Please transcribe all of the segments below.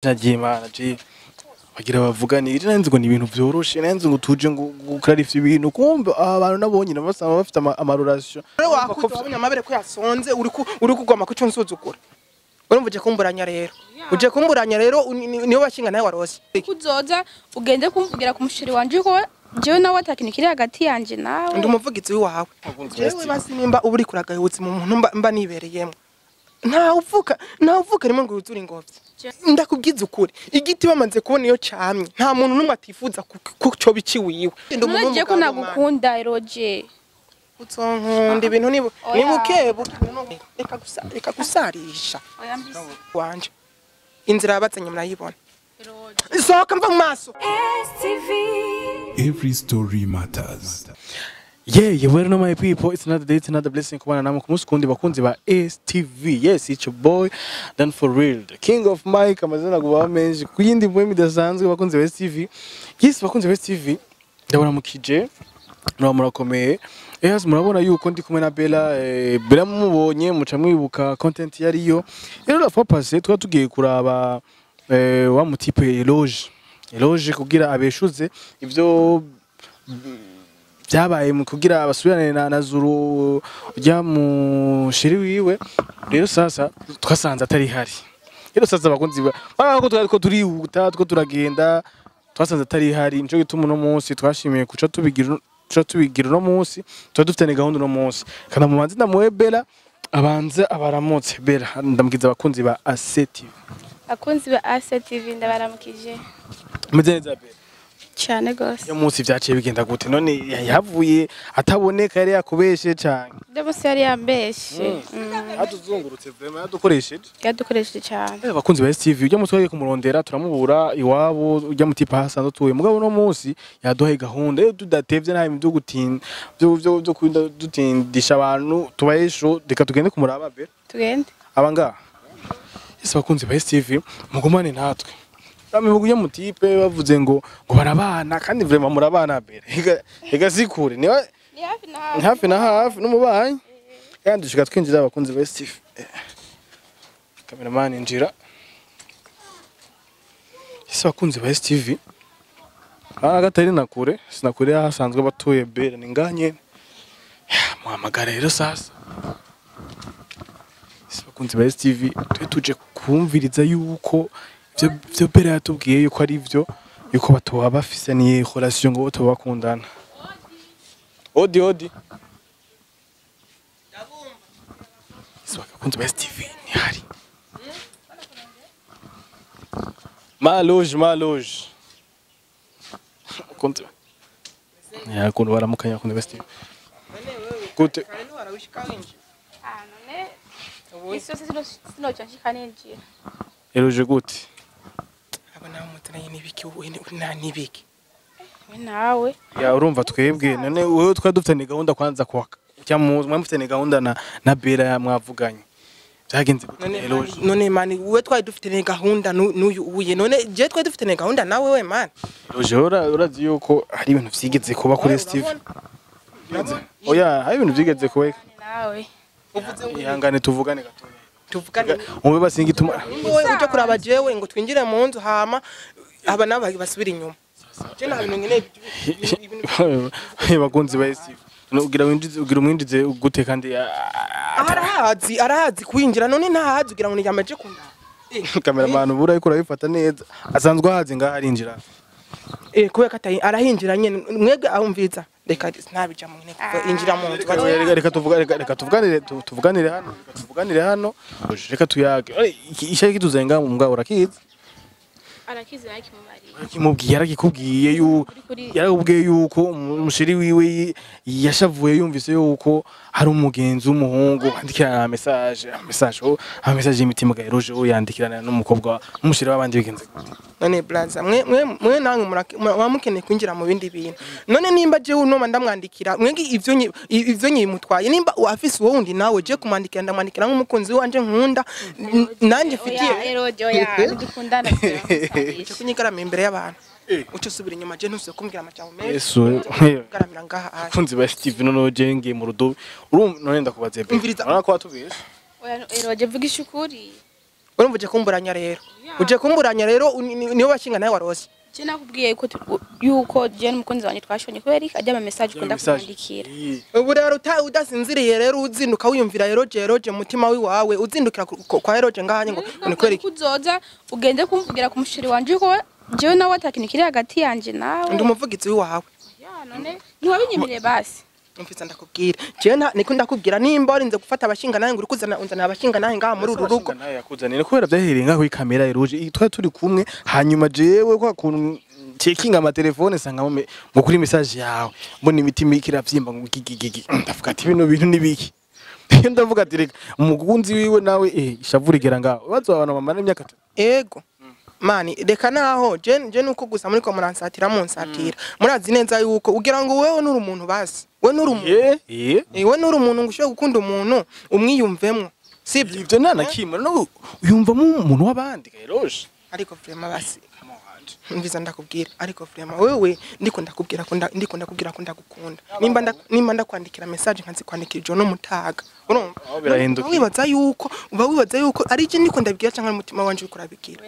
Ry'Imana je bagira bavuganire, nanzi ngo ni ibintu vyoroshe, nanzi ngo tuje ngo gukarifya ibintu, kumbe aba bantu nabonye nabasanga bafite amarorasiyo. Rero wakuze wabonye amabere ko yasonze, uri kugoma kuco nsuzugura. Urumva uje kumburanya rero. Uje kumburanya rero, niwe bashinga nawe warose. Kuzoza ugende kumvugira ku mushiri wanje ko jewe nawe atakintu kiri hagati yanje nawe. Ndi umuvugizi wawe. Jewe basi nimba uba uri kuragayutse mu muntu mba nibereyemo. Nta uvuka rimwe ngo yuzure ingobyi. Ndakubwiza ukuri. Igiti bamaze kubona iyo camye, nta muntu numwe atifuza ko cyo biciwiwe. Ndi umuntu None je ko w'umugabo, nagukunda, Eroje. Uzonkunda ibintu ni Oya. Ni buke reka gusa, reka gusarisha. Oya mbisi. Wanje. Inzira yabazanye murayibona. Eroje. Sohoka mva mu maso. Every story matters. Yeah, you well know, my people, it's another day, it's another blessing kubana namwe ku munsi kundi, bakunzi ba STV. Yes, it's your boy, Dan for real, the king of mic, amazina guba menshi ku yindi mwe midasanzwe, bakunzi ba STV. Yes, bakunzi ba STV, ndabona mukije, muraba murakomeye. Yes, murabona yuko ndi kumwe na Bella, Bella mumubonye muca mwibuka content yariyo. Rero la fois passée twari tugiye kuraba wa mutipe Eloge. Eloge kugira abeshuze ivyo byabaye mu kugira basubirane na Zuru ujya mu shiri wiwe. Rero sasa twasanze atari hari. Rero sasa abakunzi ba ko twari ko turihuta two turagenda, twasanze atari hari. Nico gituma uno munsi twashimiye kuca tubigira uno munsi tuba dufitanye gahunda uno munsi. Kandi mubanze ndamuhe Bella abanze abaramutse. Bella, ndamubwiza abakunzi ba ACTV. Akunzi ba ACTV, ndabaramukije. Meze neza, Bella? Cyane gose. Uyu munsi vyaciye bigenda gute none? Yahavuye ataboneka, yari yakubeshe cane? Uno munsi yari yambeshe. Yatuzungurutse vraiment, yadukoresheje. Yadukoresheje cyane. Abakunzi ba STV, ujya mutwe twagiye kumurondera turamubura iwabo, ujya mutipa hasanzwe atuye. Mugabo uno munsi yaduhaye gahunda, iyo tudatevye nta bintu byo gutinda byo kurinda dutindisha abantu tubayesho, reka tugende kumuraba, Bella. Tugende. Aba ngaha. Ese abakunzi ba STV, mugumane natwe. Bamivuga ujya mutipe bavuze ngo barabana, kandi vraiment murabana, Bella. Ega sikure niba Ni hafi na ni hafi na hafi n'umubanyi, kandi dushika twinjira, abakunzi ba STV. Cameraman, injira. Ese abakunzi ba STV, ah, gatari na kure, sinakure hasanzwe batuye Bella, ni ngaha nyene. Muhamagara rero sasa. Ese abakunzi ba STV, twe tuje kumviriza yuko ivyo Bella yatubwiye yuko ari vyo, yuko batoba bafise ni relation, ngo batoba bakundana. Odi odi. Ese abakunzi ba STV, ntihari. Maloge, maloge. Kunzi. Ya kuntu baramukanya, abakunzi ba STV. Gute? Kare ntiwarawishika winjira. Ah, none isi yose sinoca nshika ninjira. Eloge, gute? Aba nawe mutaranye n'ibiki, wowe nta n'ibiki. We nawe. Ya, urumva twebwe none wewe twari dufitanye gahunda kwanza kwa cyangwa mwe mufitanye gahunda na Bella, mwavuganye byagenze gute, None Eloge? None mani wewe twari dufite gahunda n'uyu uye, none je twari dufite gahunda nawe we mani. Eloge, urazi yuko hari ibintu vyigeze kuba kuri Steve? Oya, hari ibintu vyigeze kuba. Nawe. Uvuze ngo Ihangane tuvugane gatoya. Tuvugane. Umbe basinga ituma. Nimba wowe uje kuraba jewe ngo twinjire mu nzu, hama aba nabo basubira inyuma. Je nta bintu nkeneye ibintu. Bakunzi ba Steve, ugira winjize, ugira umwinjize gute kandi Arahazi, arahazi kwinjira, none ntahazi ugira ngo ni yamaje kunda. Cameraman, ubura ariko urabifata neza, asanzwe ahazi ngaha arinjira. Kubera ko atayi arahinjira nyene mwebwe ahumviza, reka ntabija mu nyene kuva injira mu nzu. Reka tuvuga, reka tuvuganire, tuvuganire hano, reka tuvuganire hano, reka tuyage. Ishaye kituzenga mu mbwa urakizi. Arakizi, yakimubariye. Kimubwiye, yaragikubwiye Kuri yarakubwiye yuko umushiri wiwe yashavuye yumvise yuko hari umugenzi w'umuhungu bandikirana message, oh, ama message y'imitima ga Eloge, oh, yandikirana n'umukobwa n'umushiri w'abandi, bigenze gute? None blaza, mwe namwe muba mukeneye kwinjira mu bindi bintu. None nimba jewe unoma ndamwandikira, mwebwe ivyo nyimutwaye, nimba afise uwo wundi nawe, je kumwandikira ndamwandikira nk'umukunzi wanje nkunda, nanje mfitiye. Oya Eroje, oya, ntidukundana. Uce kunyigaramira imbere y'abantu, uce usubira inyuma, je ntusubire kumbwira amajambo menshi. Yesu. Garamira ngaha aya. Kunzi ba Steve, none je ngiye mu rudobo, urumva none ndakubaze be. Umviriza. Urabona ko watubeshe. Oya Eroje, vugisha ukuri. Urumva uje kumburanya rero. Uje kumburanya rero niwe bashinga nawe warose. Je nakubwiye ko yuko je n'umukunzi wanje twashonye kubera iki ajya ama message ukunda kumwandikira. Ubu rero udasinziriye rero uzinduka wiyumvira Eroge mutima wiwawe uzindukira kwa Eroge ngahanye ngo ni kubera iki uzoza ugende kumvugira ku mushiri wanje ko jewe nawe atakintu kiri hagati yanje nawe. Ndi umuvugizi wiwawe. Ya none ntiwabinyemereye basi. Mfisa ndakubwira. Je niko ndakubwira nimba warinze gufata abashinga nawe ngo urikuzana unzana abashinga nawe ngaha muri uru rugo. Nawe yakuzanira kubera byahereye ngaho ikamera Eroge twari turi kumwe hanyuma jewe kwa kuntu checking ama telefone sanga ngo kuri message yawe mbona imitima ikiravyimba ngo gigigigi ndavuga ati bino bintu nibiki. Ndavuga ati reka umukunzi wiwe nawe ishavurigera ngaho bazo abantu bamara imyaka 3. Ego. Mani reka naho je nuko gusa muri ko muransatira munsatira murazi neza yuko ugira ngo wewe nuri umuntu basi we nuri umuntu we nuri umuntu ngo ushobore gukunda umuntu umwiyumvemwo sibyo ivyo nta nakimwe no uyumvamo umuntu w'abandi Eroge ariko vraiment basi mviza ndakubwira ariko vraiment wewe ndiko ndakubwira ko ndiko ndakubwira ko ndagukunda nimba ndakwandikira message nkazikwandikira ijo no mutaga urumva wibaza yuko uba wibaza yuko ari je ndiko ndabwira cyangwa umutima wanje uriko urabikira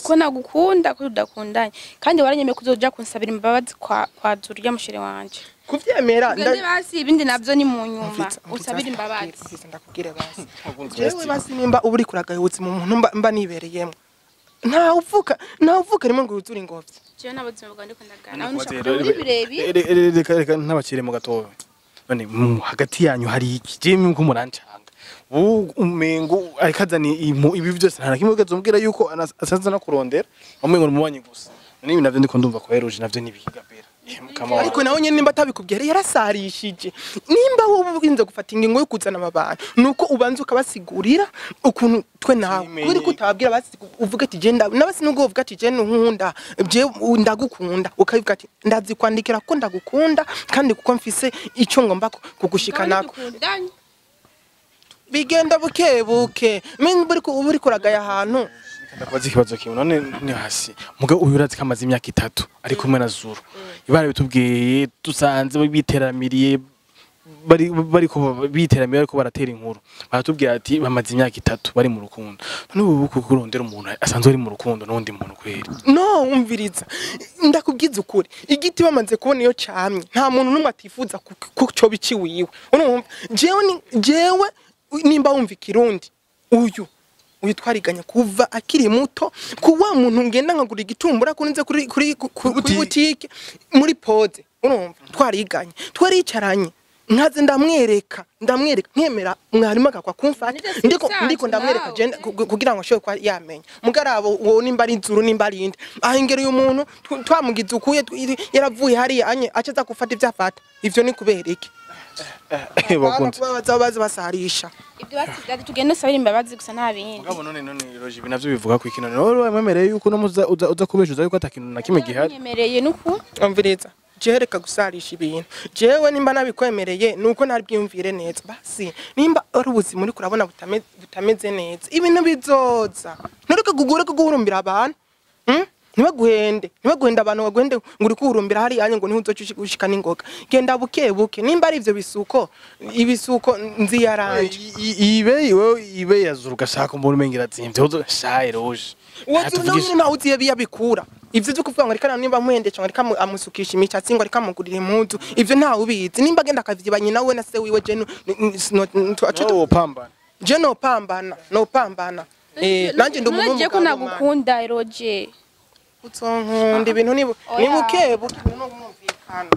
ko nagukunda ko tudakundanye kandi waranyemeye kuzoja kunsabira imbabazi kwa Zuru rya mushire wanje kuvyemera basi ibindi navyo ni mu nyuma usabira imbabazi ndakubwira basi jewe basi nimba uba uri kuragayutse mu muntu mba nibereyemo nta uvuka rimwe ngo uzure ingobyi. Je nabuzima bwa ndiko ndagana muri birebi reka ntabakire mu gatoya none hagati yanyu hari iki je mwe murancanga umengo arikazani ibi byose nta kimwe gazombwira yuko asanze no kurondera umengo numubanye gusa none ibi navyo ndiko ndumva ko Eroge navyo nibiga bera. Ariko nawe nyene nimba atabikubwiye yarasarishije nimba wowe urinze gufata ingingo yo kuzana aba bantu nuko ubanza ukabasigurira ukuntu twe nawe kuri kutababwira basi uvuga ati je nabasi nubwo uvuga ati je nkunda je ndagukunda ukabivuga ati ndazikwandikira ko ndagukunda kandi kuko mfise ico ngomba kugushika nako bigenda buke buke uri kuragaya ahantu. Ndakubaza ikibazo kimwe none ni hasi muga uyu urazi kamaze imyaka 3 ari kumwe na Zuru ibara bitubwiye dusanze biteramiriye bari ko biteramiriye ariko baratera inkuru baratubwiye ati bamaze imyaka 3 bari mu rukundo none ubu kurondera umuntu asanzwe ari mu rukundo n'undi muntu kweri no umviriza ndakubwiza ukuri igiti bamaze kubona iyo camye nta muntu numwe atifuza ko cyo biciwiwe urumva jewe nimba wumva ikirundi uyu twariganya kuva akiri muto kuwa muntu ngenda nkagura igitumbura kurinze kuri boutique muri pose urumva twariganye twaricaranye nkaze ndamwereka nkemera mwarimu akakwa kumfata ndiko ndamwereka kugira ngo ashobore kwa yamenya mugarabo wo nimba ari Zuru nimba ari inde ahingera uyu muntu twamugize ukuye yaravuye hariya anye acaza gufata ibyo afata ivyo ni kubera iki bakunze baza basarisha ibyo basigaye tugende sabira imbabazi gusa nta bindi mugabo none Eroge ibi navyo bivuga ko ikintu none wememereye yuko no uza kubeshuza yuko atakintu na kimwe gihari nyemereye nuko umviriza jewe reka gusarisha ibintu jewe nimba nabikwemereye nuko nari neza basi nimba ari ubuzima uri kurabona butameze neza ibintu bizoza ntureke guhurumbira abantu ntibaguhende abantu baguhende ngo uri kuhurumbira hari anye ngo niho uzoca ushika n'ingoga genda buke buke nimba ari ivyo bisuko ibisuko nziyaranje ibe wewe ibe yazuru gashaka umuntu umengira zimvye uzo sha Eroge wowe nawe uziye biyabikura ivyo byo kuvuga ngo reka nimba muhende cyangwa reka amusukisha imishatsi ngo reka amugurira impuzu ivyo ntawe ubizi nimba agenda akavyiba nyina we na se wiwe je no pambana je no pambana nanje ndi umuntu w'umugabo ko nagukunda Eroge uzonkunda ibintu ni buke buke no mwumvikana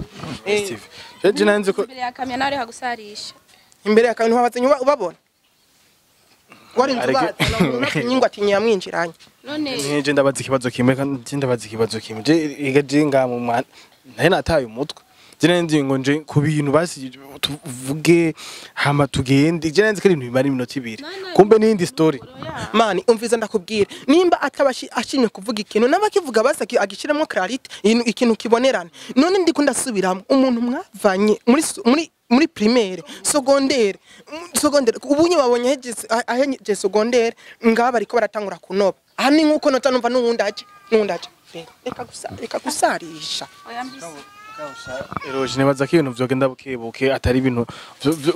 Steve je nanze ko imbere ya kamera nawe hagusarisha imbere ya kamera ntiwabatse ubabona warinze ubatse nyingwa ati nyamwinjiranye none nje ndabaza ikibazo kimwe kandi ndabaza ikibazo kimwe je ega je nga mu mwana naye nataye umutwe je nanze ngo nje ku bintu basi tuvuge hama tugende je nanze ko ibintu bimara iminota 2 kumbe n'indi story mani umviza ndakubwira nimba atabashi ashimye kuvuga ikintu nabakivuga basi agishiremo clarity ikintu kibonerana none ndiko ndasubiramo umuntu mwavanye muri primaire secondaire ubunye babonye aheje secondaire ngaba ariko baratangura kunoba aha ni nkuko nota numva n'uwundi aje reka gusarisha oya mbisi Eroje nibaza ko ibintu vyogenda bukebuke atari ibintu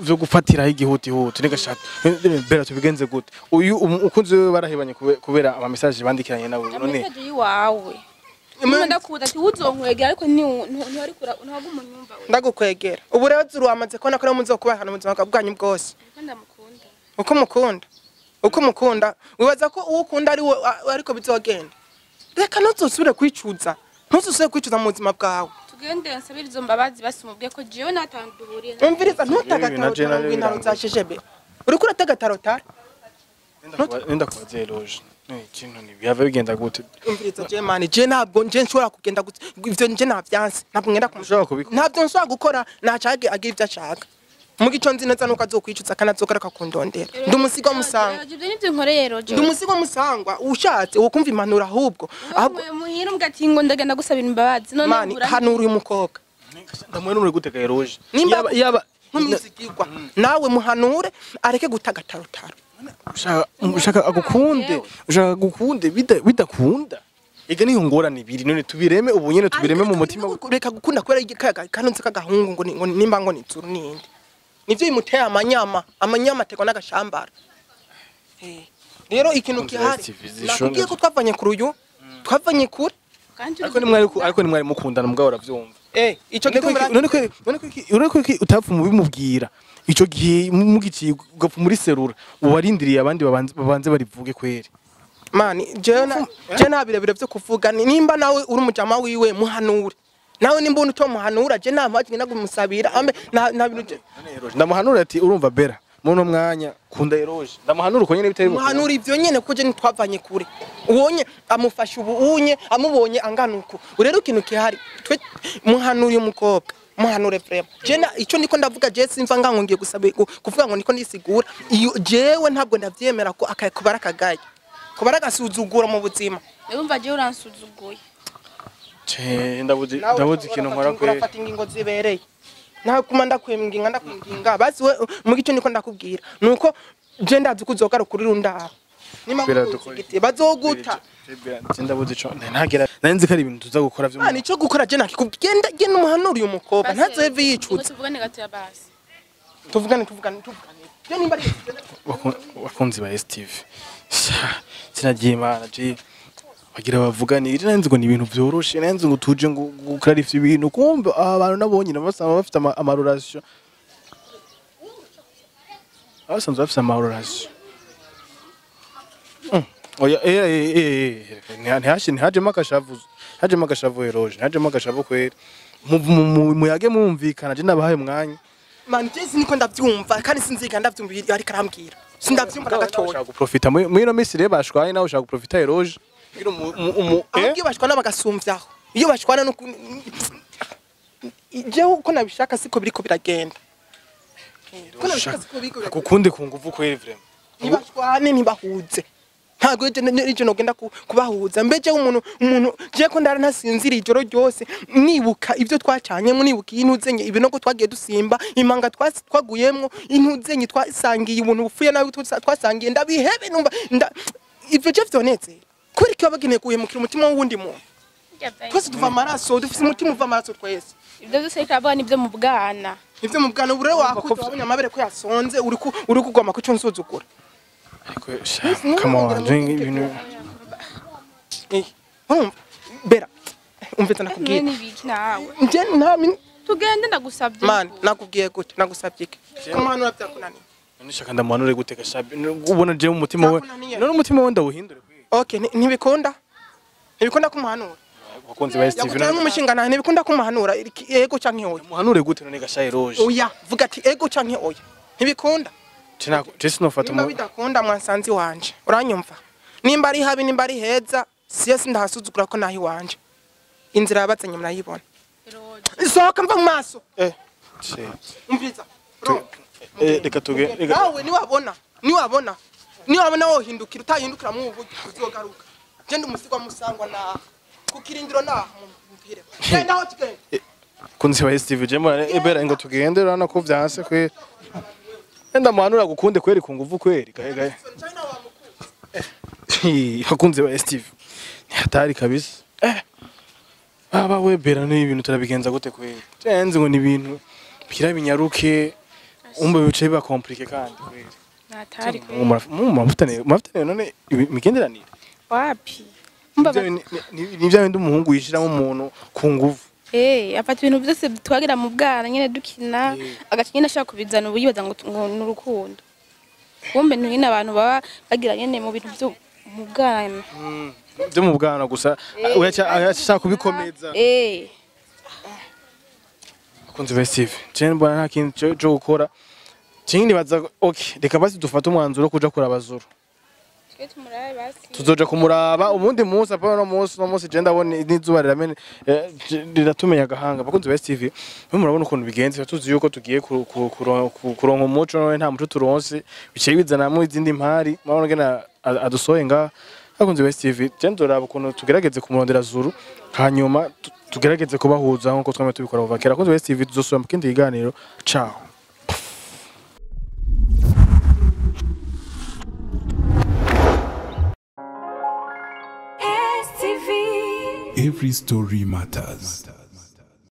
vyo gufatiraho igihutihuti nigashaka bera tubigenze gute uyu ukunzi wewe barahebanye kubera ama message bandikiranye nawe none message yiwawe ndakubuza ati uzonkwegera ariko ntiwari kura ntaguma unyumva we Ndagukwegera ubu rero Zuru wamaze kubona ko muzokubahana mu buzima bwanyu bwose. Ndamukunda uko mukunda uko mukunda wibaza ko uwo ukunda ari ariko bizogenda. Reka ntuzosubire kwicuza, ntuzosubire kwicuza mu buzima bwawe. Tugende nsabire izo mbabazi basumubwiye ko jewe natanduhuriye. Umviriza ntutagatarotara ngo intaro zashejebe uriko uratagatarotara. Nenda kubaza Eroje ikintu ni byava bigenda gute? Umviriza je mani je ntabwo nje nshobora kugenda ivyo nje navyanse ntabwo ngenda kumushobora kubikora ntabwo nshobora gukora nacage agira ivyo ashaka. Mu gico nzi neza nuko azokwicuza kana azogaruka kundondera. Ndi umusigo musangwa. Ibyo nivyo nkoreye Eroje. Ndi umusigo musangwa ushatse ukumva impanuro ahubwo. Muhira umbwa ati ngo ndagenda gusabira imbabazi none mani hanura uyu mukobwa. Ndamwenure gute ga Eroje? Yaba nkumizigirwa nawe muhanure areke gutagatarotara. Ushaka agukunde, ushaka agukunde bidakunda. Ega niyo ngorane ibiri none tubireme ubu nyene tubireme mu mutima. Reka gukunda kubera kanunze kagahungu ngo nimba ngo nitsuru ninde. Nivyo bimuteye amanyama, amanyama ategwa n'agashambara. Rero ikintu gihari nakubwiye ko twavanye kuri uyu, twavanye kure. Ariko ni mwari mukundana mugabo uravyumva. Ico gituma none ko utapfa mubimubwira. Ico gihe mugiciye ugapfa muri serura uwarindiriye abandi babanze barivuge kweri. Mani je na birebire byo kuvuga nimba nawe uri umujama wiwe muhanure. Nawe nimba uno muhanura je nta mpamvu ngenda kumusabira ambe na bintu ndamuhanura ati urumva bera muno mwanya kunda Eroje ndamuhanura uko nyene bitari muhanura ivyo nyene kuko je ntitwavanye kure ubonye amufasha ubu unye amubonye anganuko rero ikintu kihari twe muhanura uyu mukobwa muhanure vraiment je ico niko ndavuga je simva ngango ngiye gusaba kuvuga ngo niko ndisigura iyo jewe ntabwo ndavyemera ko akakubara kagaye kubara gasuzugura mu buzima. Urumva je uransuzuguye. Ndabuze ikintu nkora kweri. Urafata ingingo zibereye. Nta kuma ndakwinginga ndakwinginga basi we mu gice niko ndakubwira nuko je ndazi kuzogaruka kuri runda. Nima bazoguta. Ndabuze ico ntagera nari nzi ko ari ibintu tuza gukora vyo. Mani ico gukora je nakikubwira genda umuhanura uyu mukobwa ntazoheve yicuza. Tuvugane gato ya basi. Tuvugane. Je nimba ari bakunzi ba STV. Sinagiye Imana je bagira bavuganira nanzi ngo ni ibintu vyoroshe nanzi ngo tuje ngo gukarifya ibintu kumbe abantu nabonye nabasanga bafite amaroration abasanzwe bafite amaroration. Oya ntihajemo agashavu hajemo agashavu Eroje hajemo agashavu kweri muyage mumvikana je nabahaye umwanya. Man je siniko ndavyumva kandi sinziga ndavyumva ariko arambwira sindavyumva nagatoya. Ushaka guprofita muri no misi rero bashwaye nawe ushaka guprofita Eroje. Iyo bashwana bagasumvyaho iyo bashwana no je uko nabishaka siko biriko biragenda. Ko nabishaka siko biriko biragenda. Gukunde ku nguvu kweri vraiment. Nibashwane ntibahuze. Ntago je nogenda kubahuza mbeje umuntu je ko ndara ntasinzira ijoro ryose nibuka ivyo twacanyemo nibuka intuzenye ibinogo twagiye dusimba imanga twaguyemwo intuzenye twasangiye ubuntu bupfuye nabi twasangiye ndabihebe numva ivyo je vyonetse. Kubera iki babageneye guhemukira umutima w'uwundi muntu? Twese tuva amaraso, dufise umutima uva amaraso twese. Ibyo byose bikaba nibyo mu bwana. Nibyo mu bwana ubure wakuze wabonye amabere ko yasonze uri kugoma ko unsuzugura. Ariko come on ibintu urumva bera umvita nakubwiye. Nje nta tugende ndagusabye. Man nakubwiye gute nagusabye iki? Kumuhanura byakunaniye. None shaka ndamuhanure gute gashabi ubona je umutima we none umutima we ndawuhindure. Okay ntibikunda ntibikunda kumuhanura. Bakunzi ba STV na umushinga nahe ntibikunda kumuhanura ego canke oya. Muhanure gute none gashaye Eroje? Oya vuga ati ego canke oya ntibikunda. Je sinofata mu bidakunda mwansanzi wanje uranyumva nimba ari habi nimba ari heza siye sindahasuzugura ko nahi wanje inzira yabatsanye murayibona. Sohoka mva mu maso. Umviriza reka tuge nawe niwabona niwabona wohindukira utahindukira mu buryo uzogaruka. Genda umusigwa musangwa na kukirindiro na mumpire. Genda aho tugende. Kunzi ba STV je mbona ebera ngo tugende urana ko vyanse kweri. Enda muhanura gukunde kweri ku nguvu kweri gahe gahe. Bakunzi ba STV. Ni hatari kabisa. Aba we Bera ni ibintu turabigenza gute kweli? Cenze ngo ni ibintu bikira binyaruke umbe bice biba compliqué kandi kweli. Natari kweli. Murafitane none imigenderanire? Wapi? Ni bya bindi umuhungu yishiramo umuntu ku nguvu. Afata ibintu byose twagira mu bwana nyene dukina agaca nyene ashaka kubizana ubu yibaza ngo ni urukundo. Kumbe nyine abantu baba bagira nyene mu bintu byo mu bwana. Byo mu bwana gusa ashaka kubikomeza. Akunze ba Steve. Je mbona nta kintu cyo gukora. Kindi baza okay, reka basi dufate umwanzuro kuja kuraba Zuru. Tuzoja kumuraba ubundi munsi apana no munsi je ndabona n'izuba riramene riratumenya agahanga. Bakunzi ba STV mwe murabona ukuntu bigenze, tuzi yuko tugiye kuronka umuco none nta muco turonse bicaye bizanamo izindi mpari murabona ngena adusoye nga. Bakunzi ba STV je ndoraba ukuntu tugerageze kumurondera Zuru hanyuma tugerageze kubahuza nkuko twame tubikora kuva kera. Bakunzi ba STV tuzosubira mu kindi kiganiro. Ciao. Every story matters.